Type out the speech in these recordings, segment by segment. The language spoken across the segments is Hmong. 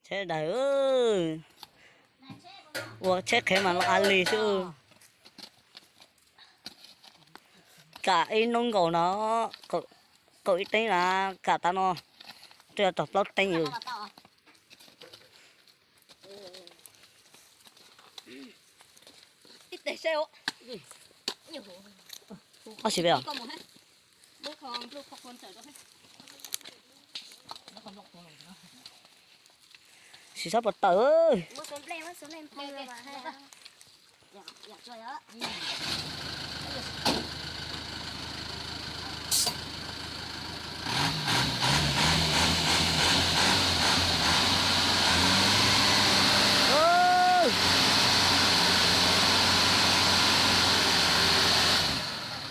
Tsheb daws, ua tsheb qhev mas los a li xwb. Kam ib hnub nkaus no, kaum ib teev na, kam tas no, twb yuav txog plaub teev. Ob sis peb os. Sis sab puas tawm.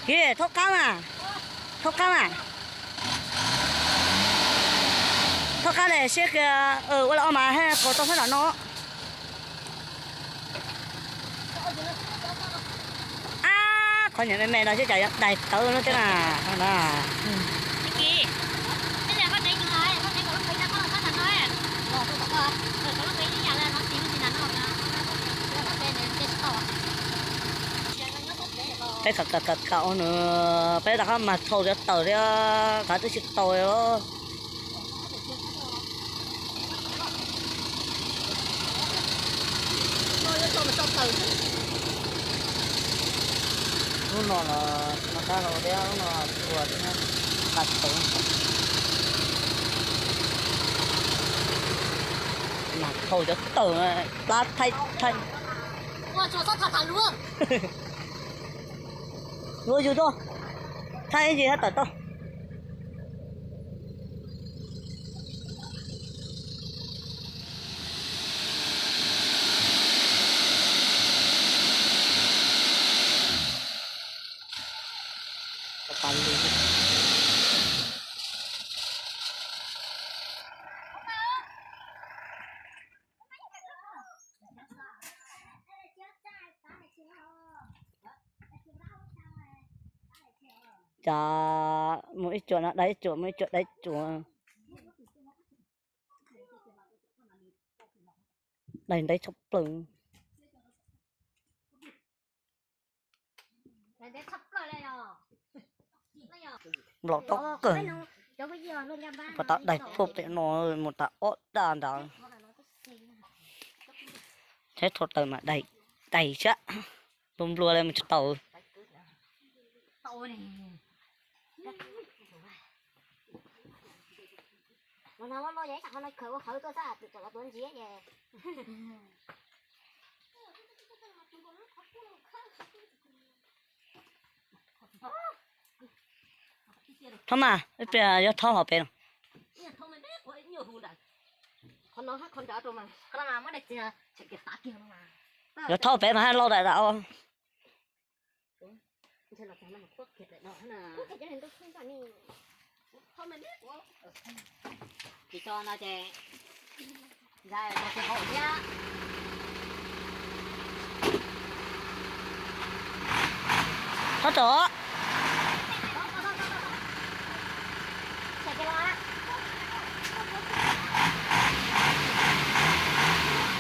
Kiv, thaub qab mas, thaub qab mas, thaub qab daim siab kiag. Ua li ob mas haj qaug tau sab nram no. Ab, qhov niag me me no xyov cas yuav daig tawv no thiab na. Peb kam kam kam kam ua nws, peb rov qab mag thau cov taws thiab, qhov twb tsis tau li. Lub no los no tab hau thiab, lub no txhua thiab, nqa tau. Mag thau cov taws, plab thaij thaij. Luag yug tau, thaij ib ntsis hab tawm tau. Cas mus ib cuam no daig ib cuam, mus ib cuam daig ib cuam. Daig ntev tshaj plaws. Nplaum tau kawg. Pas tas daig puag pem no mus tas ob daj ntawd. Tsheb thau taws mas daig, daig sab. Nplua nplua li mus tsis tau. Thaub mas, ib pliag yuav thaub hauv pem no. Yuav thaub pem mas haj lauj daim daim os. Tsis tso no ces ntxais tsis haum thiab. Thaub tom.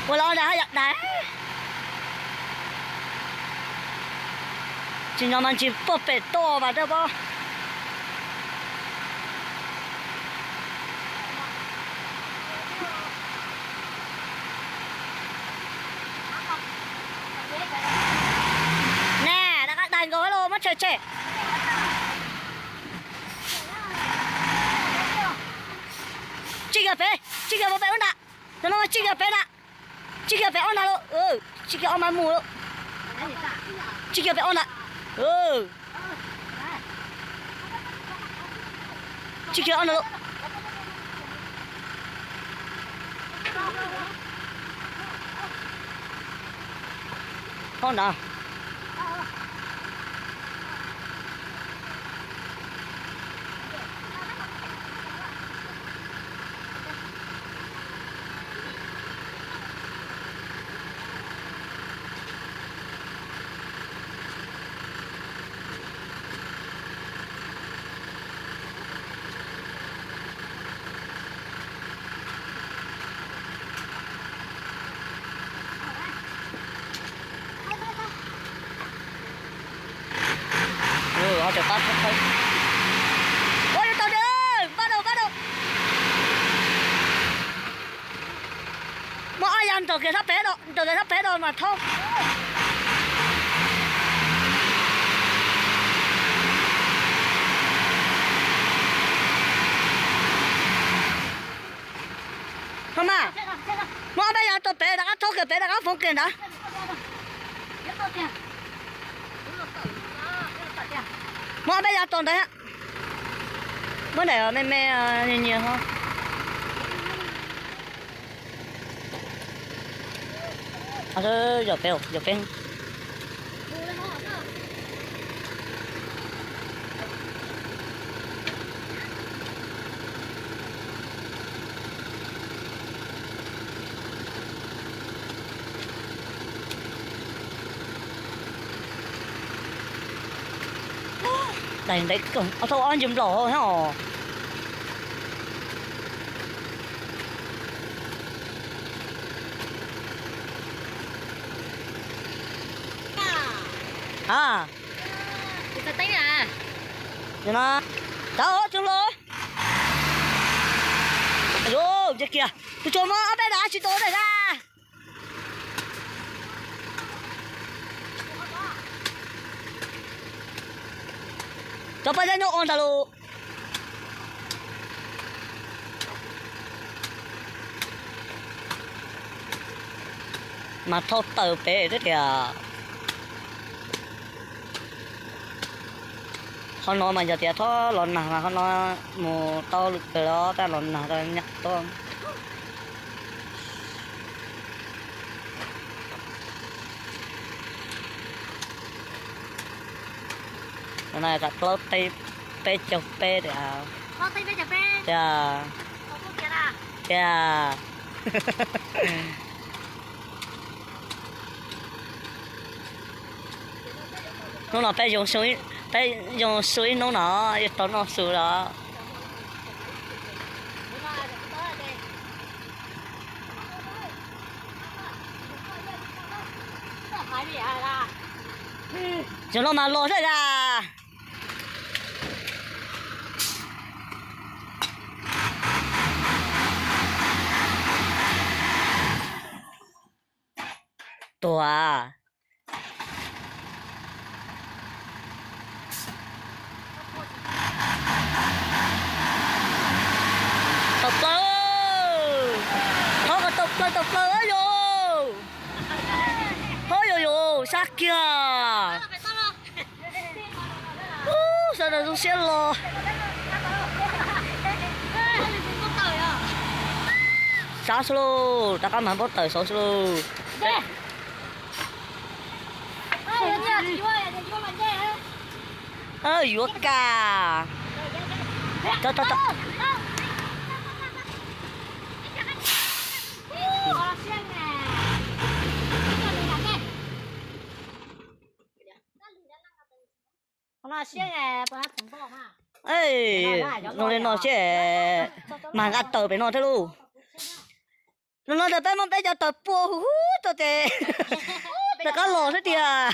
Ua los daig haj yam daig. Tsis nyob mas ntsis puag pem toj mas dab pob. Ne, rov qab daig nkaus los muab tshem tshem. Tsis kiag pem, tsis kiag pem ub nrad. Cov no tsis kiag pem nrad. Tsis kiag pem ob nrad lauj. Tsis kiag ob mas mus lauj. Tsis kiag pem ob nrad. Tsis kiag ob nrad lauj. Ob nrad. Ua yuav tau, pab rau, pab rau. Muab ob yav nraum kiag sab pem, nraum kiag sab pem rau mas thauj. Ho mas, muab ob peb yav rau pem rov qab thauj kiag pem rov qab foov kiag ntawd. Muab ob peb yav rau ntawd. Muab daim me me nyias nyias ho. Yog peb, yog peb. Daim ntev kawg, thauj ob ntsws nplaum hauv thiab os. A, no, cov tsis hlob. Yus, nce kiag, tus tsuas muab ob peb daim tsis tau daim a. Cov paj zeb nyob ua ntag lauj. Mas thauj tawm pem thiab tias. Qhov no mas yog tias txhob los nag mas qhov no mus tau lwm kawg los tab los nag tau nyam tuaj. No yog plaub teb peb caug peb tiag. Tiag. Tiag. Hnub no peb zoo su ib hnub no yuav tau noj su los. Zoo no mas los thiab tiag. Tuag. Tau plaws. Thov kom tau plaws, tau plaws yus. Thov yus yus sab kiag. Ub, sawv daws zoo siab los. Sab xwb lauj, rov qab mas npau taws saud xwb lauj. Yuav kas. Zoo li no seb mas nqa taws pem no thiab lauj. Los no ntawm peb muab peb cov taws pua huv huv rau ces rov qab los xwb tiag.